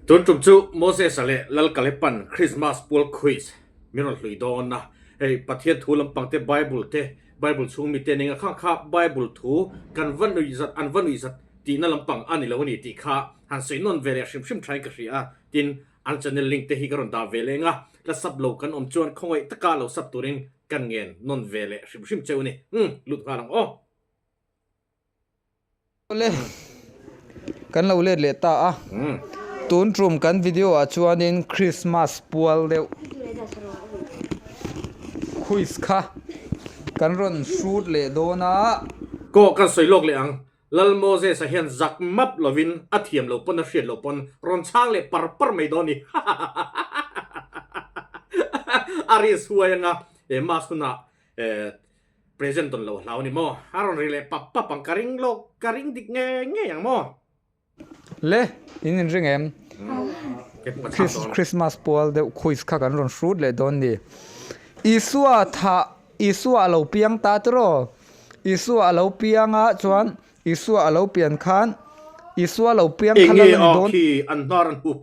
Tun tum chu Moses-a leh Lalkalepa'n Krismas pual quiz min rawn hlui dawn a. Hei Pathian thu lampang te, Bible te, Bible chhung mite nen a khang kha Bible thu kan va nuih zat, an va nuih zat tihna lampang a ni lo a ni tih kha han sawi nawn ve leh hrim hrim thain ka hria a. Tin, an channel link te hi ka rawn dah ve leng a, la sub lo kan awm chuan khawngaih taka lo sub turin kan ngen nawn ve leh hrim hrim cheu a ni. Umm, lut nghal ang aw. Awle, kan lo let leh ta a, tun tum kan video ah chuanin Christmas pual deuh quiz kha kan rawn hrut leh dawn a. Kaw kan sawi lawk leh ang, Lal Moses-a hian zak map lovin a thiam lo pawn a hriat lo pawn rawn chhang leh par par mai dawn ni a risk huai anga he mass hunah Present dawn lo hlau ni maw? A rawn ri leh pap pap ang, ka ring lawk, ka ring dik ngei ngei ang maw? Le, in inring em? Christmas pual deuh quiz kha kan rawn hrut leh dawn ni. Isua thah, Isua a lo piang ta tiraw? Isua a lo piang a chuan Isua a lo pian khan, Isua lo piang kha lal a ni Enge dawn. khi an hnar an hup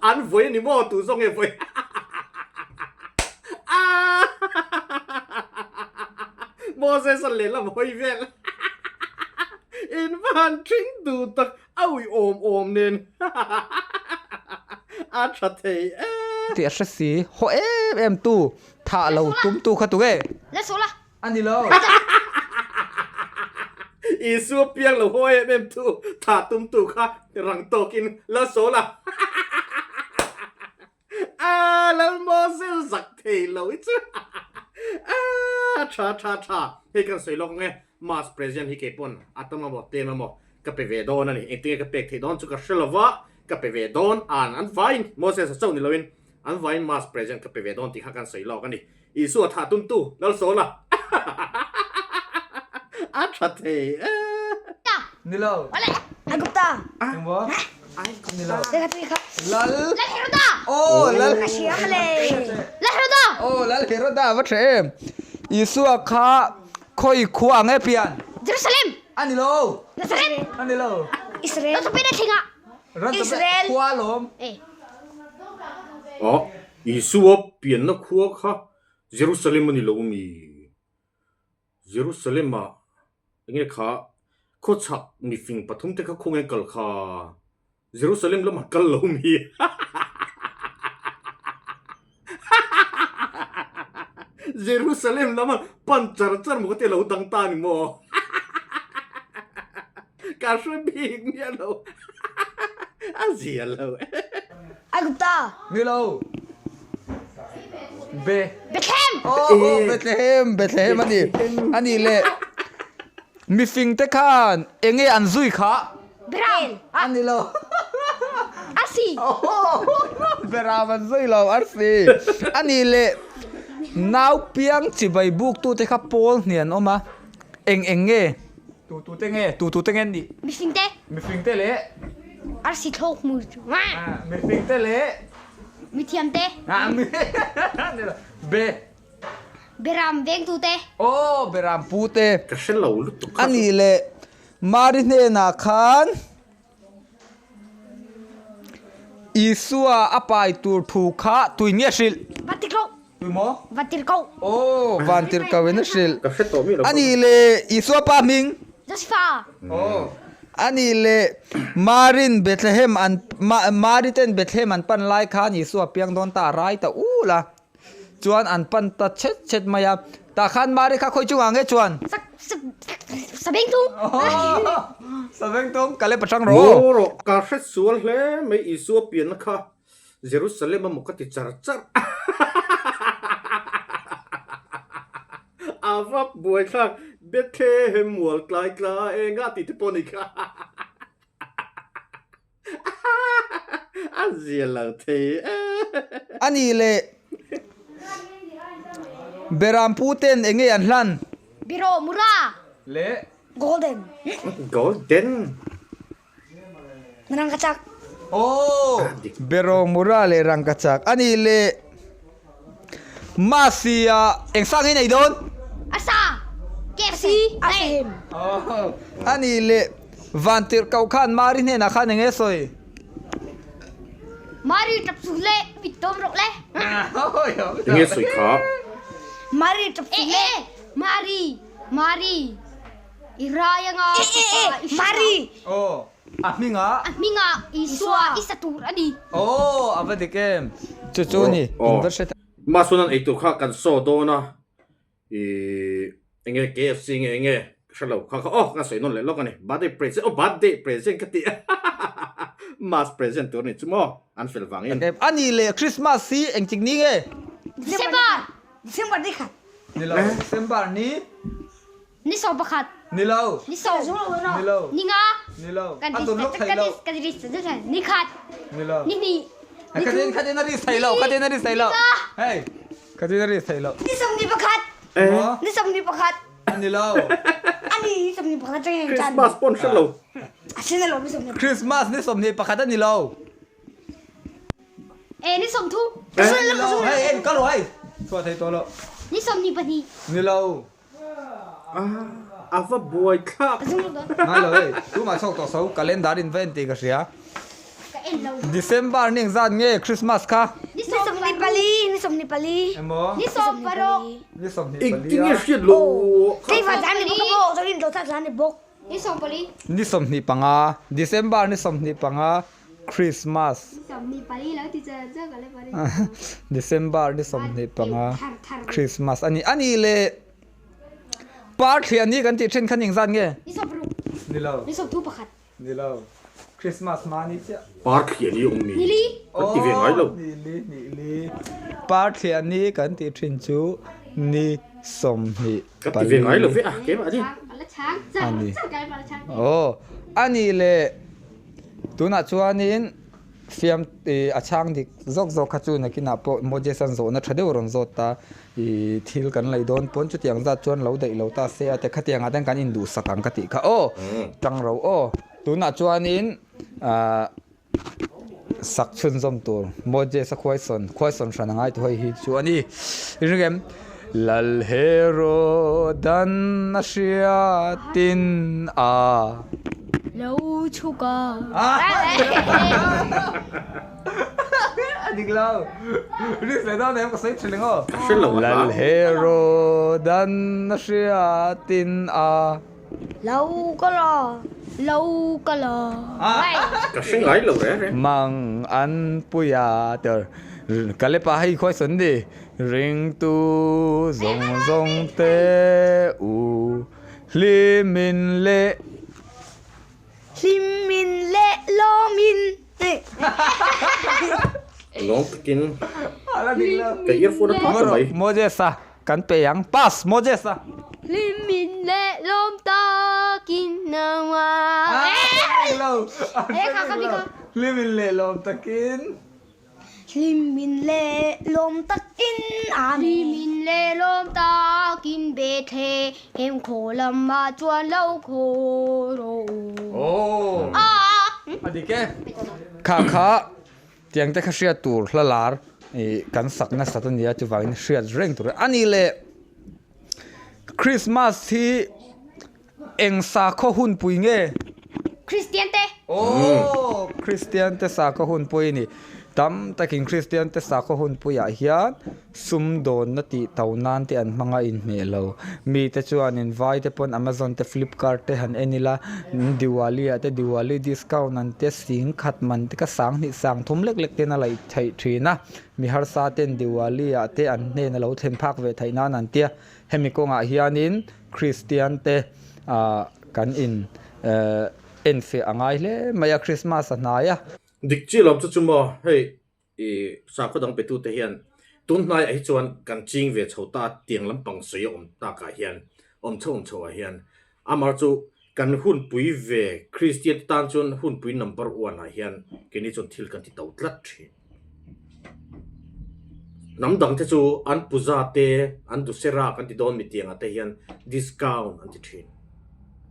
An vawi a ni maw tu zawng nge vawi Moses a lehlam hawi vel In va han thing duh tak a ui awm awm nen A tha thei e. Tih a hre si, haw em em tu, thah lo tum tu kha tu nge? A ni lo. Isua piang lo haw em em tu tha tum tu kha rang tawkin la sawl a. A lal Moses zak thei lo i chu. A tha tha tha. Hei kan sawi lawk ang e. Mass present hi kei pawn a tam emaw tlem emaw ka pe ve dawn a ni. Engtin nge ka pek theih dawn chu ka hre lo va, ka pe ve dawn an an vaiin Moses a chauh ni loin an vaiin mass present ka pe ve dawn tih kha kan sawi lawk a ni. Isua thah tumtu Lalsawla a tha thei e. Ni lo. Aigupta. Engmaw? Ni lo. Lal. Lal Heroda. Aw Lal. Ka hria mawle. Lal Heroda. Aw Lal Heroda a va tha em. Isua kha khawi khua ang e pian? Jerusalem. A ni lo. Nazareth. A ni lo. Israel. Ran thlengah. Israel. Khua lawm. Aw Isua pianna khua kha Jerusalem a ni lo mi? Jerusalem-ah enge kha khawchhak mifing pathumte kha khawnge kal kha Jerusalem lamah kal lo mi? Jerusalem lama pan char char maw ka ti lo dang ta ni maw? Ka hre bik miah lo. A zia lo e. Aigupta. Ni lo. Be. Bethlehem. Oh, Bethlehem, Bethlehem a ni. A ni le. Mifing te khan enge an zui kha? Beram. A ni lo. Arsi. Beram an zui lo, arsi. A ni le. Nau piang chibai buk tu te kha pawl hnih an awm a. Eng eng nge? Tu tu te nge? Tu tu te nge an nih? Mifing te. Mifing te leh. Arsi thlawk hmu chu. Mifing te leh. Mithiam te. Be. Beram vengtu te. Aw beram pu te. Ka hre lo lutuk kha. A nih leh Mari hnenah khan Isua a pai tur thu kha tui nge hrilh? Va tirhkoh. Tui maw? Va tirhkoh. Aw, van tirhkoh in a hrilh. Ka hre tawh mi lo. A nih leh Isua pa hming? Josepha. Aw. A nih leh Marin Bethlehem an Mari ten Bethlehem an pan lai khan Isua piang dawn ta a rai ta ul a. Chuan an pan ta chet chet mai a. Tah khan Mari kha khawi chungah nge chuan? Sabengtung. Sabengtung, ka le pathang rawh. Maw rawh, ka hre sual hle mai Isua pianna kha Jerusalem a maw ka ti char char. A va buaithlak Bethlehem mual tlai tlai enga tih te pawh a ni kha. A zia lo thei e. A nih leh Beram pu ten eng nge an hlan? Biro Mura. Leh. Golden. Golden. Rangkachak. Aw. Biro Mura leh Rangkachak. A nih leh Masi-ah eng sang nge nei dawn? Asa. KFC. Aw. A nih leh Vantirhkoh khan Mari hnenah khan eng nge sawi? Mari tap suh le mit tawm rawh le. Enge sawi kha? Mari tap suh le. Mari, Mari. I rai anga fapa i hring Mari. Aw, a hmingah. A hmingah Isua i sa tur a ni. Aw, a va dik em. Chu chu ni, in va hre ta. Mahse an eitur kha kan saw dawn a. Ih enge KFC nge enge ka hre lo kha kha aw ka sawi nawn leh lawk a ni birthday present aw birthday present ka ti a mass present tur a ni chu maw an fel vangin. A nih leh Christmas hi engtik ni nge? December. December ni khat. Ni lo. December ni. Ni 11. Ni lo. Ni sawm. Ni lo. Ni nga. Ni lo. A tun lawk thei lo. Ka ri ni khat. Ni lo. Ni hnih. Ka tin ka tin a ri thei lo. Ka tin a ri thei lo. Hey. Ka tin a ri thei lo. Ni 21. Ni 21. Ni lo. Ani ni 21 chang chan. Christmas pon hre lo. A sin lo ni 21. Christmas ni 21 a ni lo. E ni 30. Ni lo. Hey, en ka lo hei. Chua thei to lo. Ni 22. Ni lo. A va buai thlak. Ngai lo hei, tumah chhuak tawh so, calendar in va en tih ka hria. December ni engzat nge Christmas kha? Ni 24, ni 24. Emaw? Ni 16. Ni 24 a. Engtin nge hriat lo kha? Kei va zan ni bawk a maw, chuan in dawt zan ni bawk. Ni 14. Ni 25, December ni 25 Christmas. December ni 25 Christmas a ni. A nih leh par thliah ni kan tih thin kha ning zat nge? Ni lo. Ni lo. Christmas hma ni chiah. Par thliah ni awm mi kan ti ve ngai lo. Ni li ni li. Par thliah ni kan tih thin chu ni 24. Kan ti ve ngai lo ve a keimah a ni. A ni. Aw a nih leh. Tunah chuanin fiam ih a chhang dik zawk zawk kha chu nakinah pawh Moses an zawhna tha deuh a rawn zawt ta ih thil kan lei dawn pawn chutiang zat chuan lo daih lo ta se a te khatiangah ten kan induhsak ang ka tih kha aw tang ro aw tunah chuanin ah sak chhunzawm tur Moses a khuaisawn khuaisawn hran a ngai tawh hei hi chu a ni i ring em Lalherodan a hriatin a. Lo chhuk a. A dik lo. Risk leh dawn em ka sawi thin eng aw. Ka hre lo a hla. Lalherodan a hriatin a. Lo ka la. Lo ka la. Ka hre ngai lo reng reng. Mang an puia ter. Ka lepa hei khuai sawn ni. Ringtu zawng zawng te u. Hlimin leh. Hlimin leh lawmin. Lawm takin ka earphone a phak ta mai. Moses-a kan pe ang. Pass Moses-a. Hlimin leh lawm takin nangmah. Hlimin leh lawm takin. Hlimin leh lawm takin Amen. Hlimin leh lawm takin Bethlehem khaw lamah chuan lo khaw rawh u. Aw a dik e. Kha kha tiang te kha hriat tur hla lar ih kan sak nasat a nia chuvangin hriat reng tur a ni le. Christmas hi Eng sakhaw hunpui nge? Kristian te. Aw, Kristian te sakhaw hunpui a ni. Tam takin Kristian te sakhaw hunpuiah hian sumdawnna tih to nan te an hmang a inhmeh lo. Mite chuanin vai te pawn Amazon te Flipkart te han en ila, Diwali ah te Diwali discount an te sing khat man te kha sanghnih sang thum lek lek ten a laih theih thin a. Mi harsa ten Diwali ah te an hnen a lo thlen phak ve theih nan an tia. Hemi kawngah hianin Kristian te kan in enfiah a ngai hle mai a, Krismas a hnai a. Dik chi lawm chu chu maw, hei i sakhaw dang petute hian tun hnaiah hi chuan kan ching ve chho ta tiang lampang sawi a awm takah hian awm chho awm chho ah hian amah chu kan hunpui ve Kristian te tan chuan hunpui number one ah hian keini chuan thil kan ti to tlat thin. Hnam dang te chu an puja te an Dussehra kan ti dawn mi tiangah te hian discount an ti thin.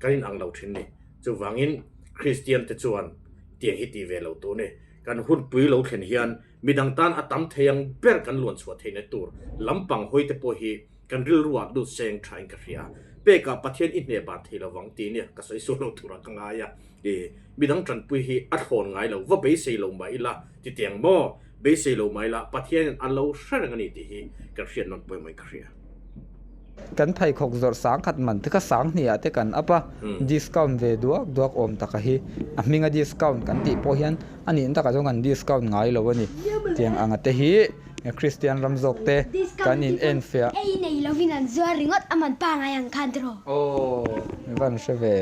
Kan inang lo thin ni. Chuvangin Kristian te chuan tiang hi ti ve lo tur ni. Kan hunpui lo thlen hian midang tan a tam thei ang ber kan luan chhuah theihna tur lampang hawi te pawh hi kan rilruah lut seng thain ka hria. Pekah Pathian i hneh ban thei lovang tih nia ka sawi sual lo turah ka ngai a. I midang tanpui hi a thlawn ngai lo, va beisei lo mah ila titiang maw? Beisei lo mah ila Pathianin a lo hre reng a ni tih hi kan hriat nawn pawimawhin ka hria. Kan pheikhawk zawrh sang khat man te kha sang hnih ah te kan up a, discount ve duak duak awm taka hi a hminga discount kan tih pawh hian a nihna takah chuan kan discount ngai lo a ni. Tiang anga te hi Kristian ram zawk te kan in en fiah. Ei nei lovin an zuar ringawt a man pangai ang khan tiraw. Aw, i van hre ve.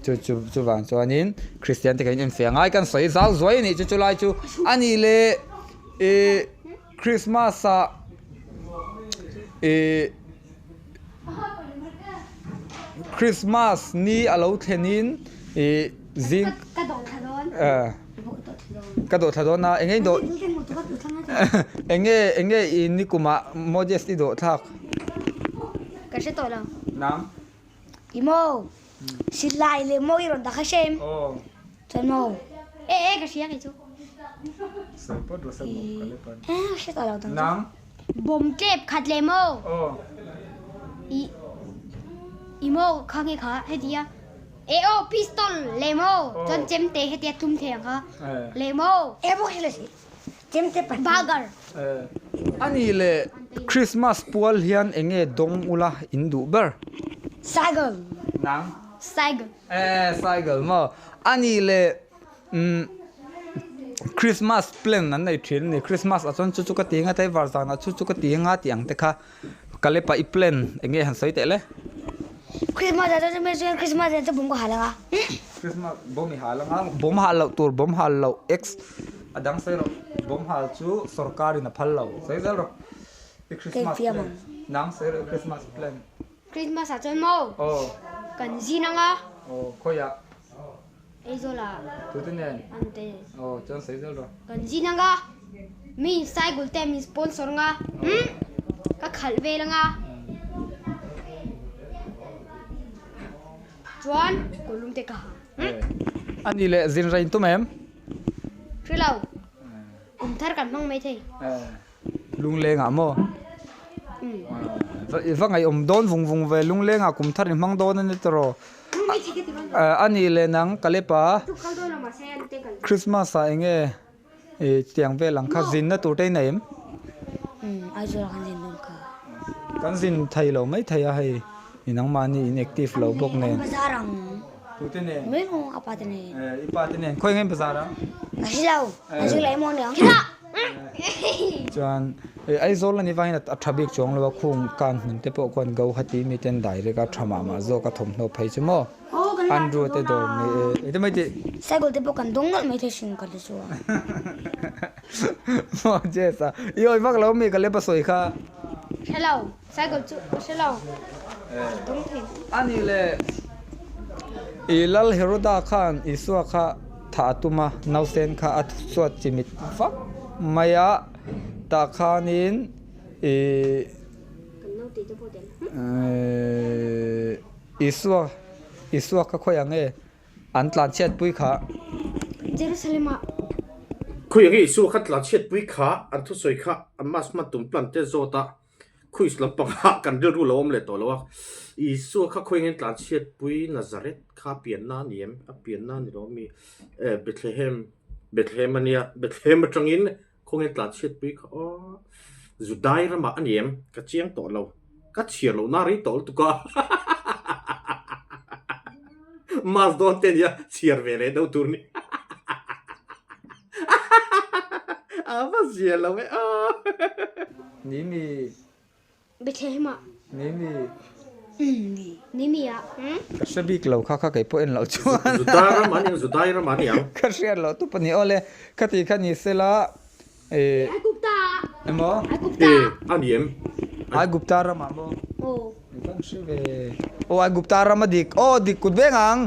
Chu chu chuvang chuanin Kristian te kan in en fiah ngai kan sawi zau zuai a nih chu chulai chu a nih leh ih Christmas ah ih Christmas ni a lo thlenin ih zing Ka dawh thla dawn. Eh ka dawh thla dawn a eng nge i dawh eng nge eng nge i nikumah Moses i dawh thlak. Ka hre tawh lo. Nang. I maw? Silai leh maw i rawn dah kha hrem. Chuan maw? E e ka hria kei chu. E ka hre tawh lo dang chu. Nang. Bawm tlep khat leh maw? I i maw kha nge kha hetia e aw pistol leh maw? Chuan chemte hetia tum thei ang kha leh maw? E bawk hre lo si. Chemte pahnih. Burger. Ani leh Christmas pual hian eng nge dawng ula in duh ber? Cycle. Nang? Cycle. Eh, cycle maw? Ani leh umm Christmas plan an nei thin a ni. Christmas ah chuan chu chu ka ti anga tlaivar zanah chu chu ka ti anga tih ang te kha ka lepa i plan eng nge han sawi teh le? Christmas ah chuan chuan Christmas ah chuan bawm ka hal anga. Christmas bawm i hal anga, bawm hal loh tur bawm hal loh ex. A dang sawi rawh, bawm hal chu sorkar in a phal lo, sawi zel rawh. I Christmas plan, nang sawi rawh i Christmas plan. Christmas ah chuan maw? Aw. Kan zin anga. Aw, khawiah? Aizawl ah. Tute nen? Ante. Aw, chuan sawi zel rawh. Kan zin anga, mi cycle te min sponsor anga, hmm, ka khalh vel anga. Chuan kawlum te ka ha. A nih leh zin rei in tum em? Hre lo. Kum thar kan hmang mai thei. Lunglengah maw? I va ngaihawm dawn vung vung ve Lunglengah kum thar i hmang dawn a ni tawh. A nih leh nang Kalepa Christmas ah eng nge i tiang vel ang kha zinna tur te i nei em? Aizawl ah kan zin dawn kha. Kan zin thei lo mai thei a hei i nangmahni in active lo bawk nen. Kan bazar ang. Tute nen? Mai maw a pa te nen. I pa te nen. Khawi nge in bazar ang? Ka hre lo. An zir leh maw niang. Chuan Aizawl a nih vangin a tha bik chuang lo a, khung kan hmun te pawh khuan Gauhati mi ten direct a tha mah mah zawk a thawmhnaw phei chu maw Andrew te dawr ni e. Engtin mai tih? Cycle te pawh kan dawng nawlh mai thei hrim ka ti chu a. Maw Jess a, i awi vak lo mi ka lep a sawi kha. Hre lo. Cycle chu ka hre lo. Dawng thei. A nih leh i Lal Heroda khan Isua kha thah a tum a, nausen kha a chhuat chimit vak mai a, tah khanin i Isua Isua kha khawi ang e? An tlanchhiatpui kha. Jerusalem ah. Khawi ang e Isua kha tlanchhiatpui kha an thusawi kha a mass hman tum plan te zawt a. Khuis lampangah kan rilru lo awm leh tawh lo a, Isua kha khawi engin tlanchhiatpui Nazareth kha a pianna a ni em? A pianna a ni lo ami? Eh, Bethlehem, Bethlehem a nia, Bethlehem atangin khawi engin tlanchhiatpui kha aw, Judai ramah a ni em? Ka chiang tawh lo, ka chhiar loh na rei tawh lutuk a, Mass dawn te ania chhiar ve leh deuh tur ni, a va zia lo e aw. Ni mi. Bethlehem ah. Ni mi. Ni mi ah. Ka hre bik lo kha kha kei pawh en loh chuan. Judai ram an niang Judai ram an niang. Ka hriat loh tup a ni awle kha ti kha ni sela eh. Aigupta ah. Emaw. Aigupta. Eh a ni em. Aigupta ram ah maw. Aw. Kan hre ve. Aw Aigupta ram a dik. Aw dik kut veng ang.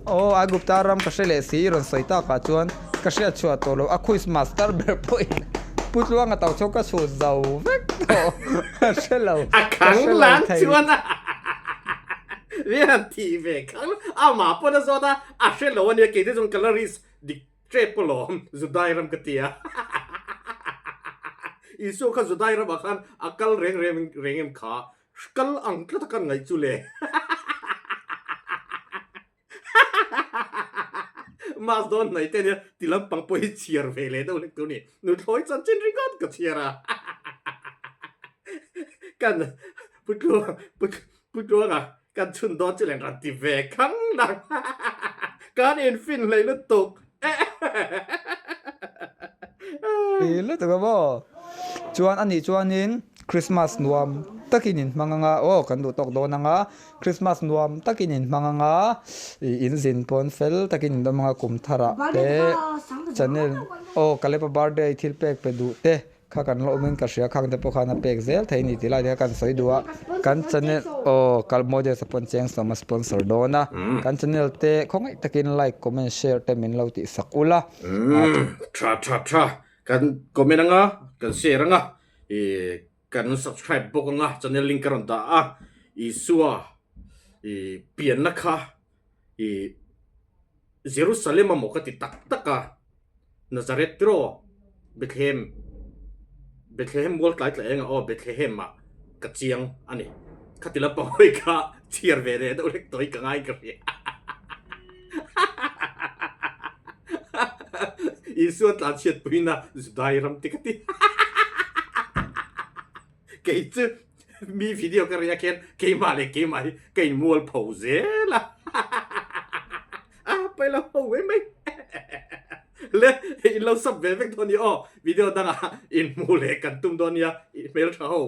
Aw Aigupta ram ka hre leh si i rawn sawi takah chuan ka hriat chhuah tawh lo. A quiz master ber pawhin Pu Tluanga tau chho ka chhut zo vek tawh. Ka hre lo. A Ka khang hre lo lan thei. chuan a Rian thih ve khang amah pawn a zawt a, a hre lo a nia kei te chuan calories dik tep alawm Judai ram ka ti a. Isua kha Judai ramah khan a kal reng reng reng em kha? Kal ang tlat a kan ngaih chu le. Mass dawn hnaih te nia ti lampang pawh hi chhiar ve leh deuh hlek tur a ni. Nuthlawi chanchin ringawt ka chhiar a. Kan Pu Tluang, Pu Pu Tluanga kan chhun dawn chu len rawn ti ve khang nang. Kan infin hlei lutuk. Ti lutuk a maw? Chuan anih chuanin Christmas nuam takin in hmang anga aw kan duh tawk dawn anga Christmas nuam takin in hmang anga ih in zin pawn fel takin in awm anga kum tharah te channel aw Kalepa birthday thil pek pe duh te Kha kan la awmin ka hria khang te pawh khan a pek zel thei a ni tih lai te kha kan sawi duh a, kan channel aw kal models a pawn cheng sawm a sponsor dawn a, kan channel te khawngaih takin like comment share te min lo tih sak ula. Tha tha tha kan comment anga kan share anga ih kan subscribe bawk anga channel link ka rawn dah a Isua ih pianna kha ih Jerusalem a maw ka ti tak tak a. Nazareth tiraw Bethlehem Bethlehem mual tlai tla eng a aw Bethlehem ah ka chiang a ni. Khati lampang hawi kha chhiar ve leh deuh hlek tawh hi ka ngai ka hria. Isua tlanchhiat puiin a Judai ram te ka ti. Kei chu mi video ka ria khian keimah leh keimah hi ka inmual pho zel a. A pailo ho mai mai. Le in lo sub ve vek dawn nia aw video dangah in hmu leh kan tum dawn nia i hmeltha ho.